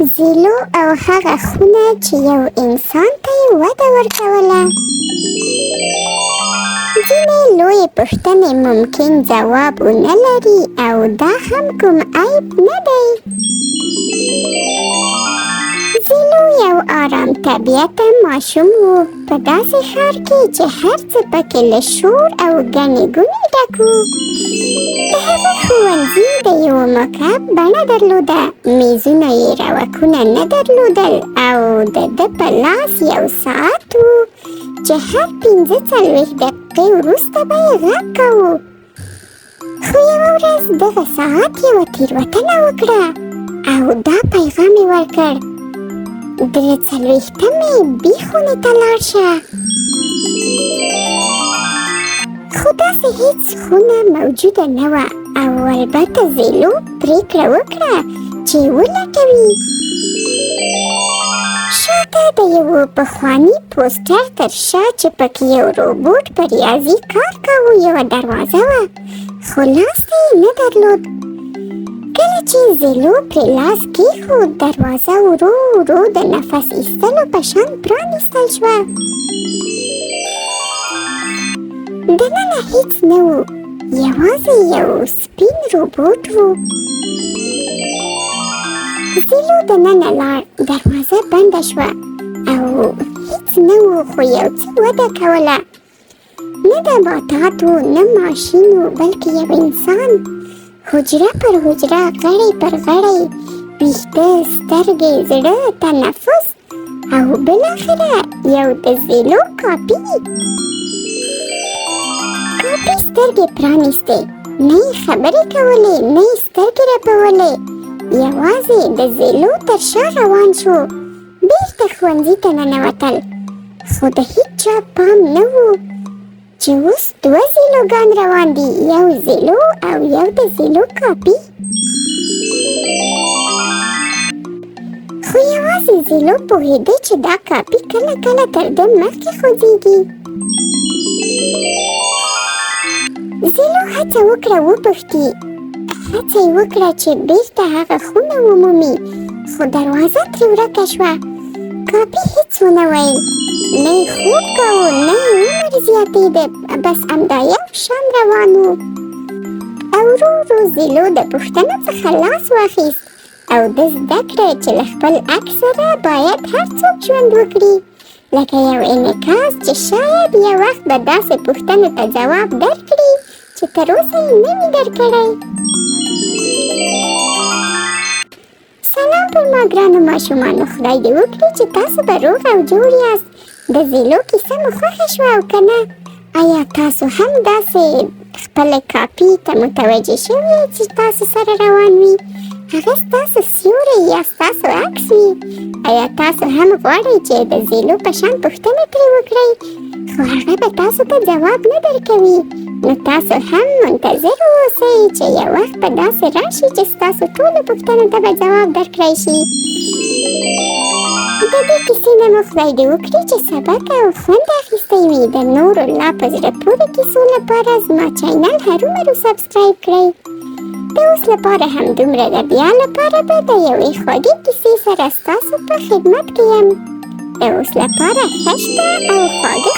زیلو او هغه خونه چې یو انسان ته یې وده ورکوله. ځینې لویې پوښتنې ممکن ځواب ونه لري او دا هم کوم عیب نه دی. زیلو یو آرام طبیعته ماشوم و، په داسې ښار کې چې هر څه پکې له شور او ګڼې ګوڼې ډک وو. د هغه ښوونځي د یوه مکعب بڼه درلوده، میزونه یې روکونه نه درلودل او د ده په لاس یو ساعت و چې هر 45 دقیقې وروسته به یې غږ کاوه. خو یوه ورځ دغه ساعت یوه تېروتنه وکړه او دا پیغام یې ورکړ: 43مې بي خونې ته لاړ شه. خو داسې هیڅ خونه موجوده نه وه او البته زیلو پرېکړه وکړه چې ولټوي. شاته د یوه پخواني پوسټر تر شا چې پکې یو روبوټ په ریاضي کار کاوه یوه دروازه وه، خو لاس ته یې نه درلود. کله چې زیلو پرې لاس کېښود، دروازه ورو ورو د نفس ایستلو په شان پرانیستل شوه. دننه هیڅ نه و، یوازې یو سپین روبوټ و. زیلو دننه لاړ، دروازه بنده شوه او هیڅ نه و، خو یو څه وده کوله. نه نباتات و، نه ماشین و، بلکې یو انسان. حجره پر حجره، غړی پر غړی، ویښته، سترګې، زړه، تنفس او بالاخره یو د زیلو کاپي. کاپي سترګې پرانیستې، نه یې خبرې کولې، نه یې سترګې رپولې، یوازې د زیلو تر شا روان شو. بیرته ښوونځي ته ننوتل، خو د هیچا پام نه و چې اوس دوه زیلوګان روان دي، یو زیلو او یو د زیلو کاپي. خو یوازې زیلو پوهېده چې دا کاپي کله کله تر ده مخکې خوځېږي. زیلو هڅه وکړه وپوښتي، هڅه یې وکړه چې بیرته هغه خونه ومومي، خو دروازه ترې ورکه شوه. کاپي هیڅ ونه ویل، نه یې خوب کاوه، نه یې عمر زیاتېده، بس همدا یو شان روان و. او ورو ورو زیلو د پوښتنو څخه لاس واخیست او ده زده کړه چې له خپل عکس سره باید هر څوک ژوند وکړي، لکه یو انعکاس چې شاید یو وخت به داسې پوښتنو ته ځواب درکړي چې تر اوسه یې نه وي درکړی. سلام پر ما ګرانو ماشومانو، خدای دې وکړي چې تاسو به روغ او جوړ یاست. د زیلو کیسه مو خوښه شوه او که نه؟ آیا تاسو هم داسې خپلې کاپي ته متوجه شوي چې تاسو سره روان وي؟ هغه ستاسو سیوری یا ستاسو عکس وي؟ آیا تاسو هم غواړئ چې د زیلو په شان پوښتنه ترې وکړئ، خو هغه به تاسو ته ځواب نه درکوي؟ نو تاسو هم منتظر اوسئ چې یو وخت به داسې راشي چې ستاسو ټولو پوښتنو ته به ځواب درکړی شي. د دې کیسې نه مو خدای دې وکړي چې سبق او خوند اخیستی وي. د نورو لا په زړه پورې کیسو لپاره زما چینل هرومرو سبسکرایب کړئ. د اوس لپاره هم دومره ده، بیا لپاره به د یوې خوږې کیسې سره ستاسو په خدمت کې یم. د اوس لپاره ښه شپه او خواږه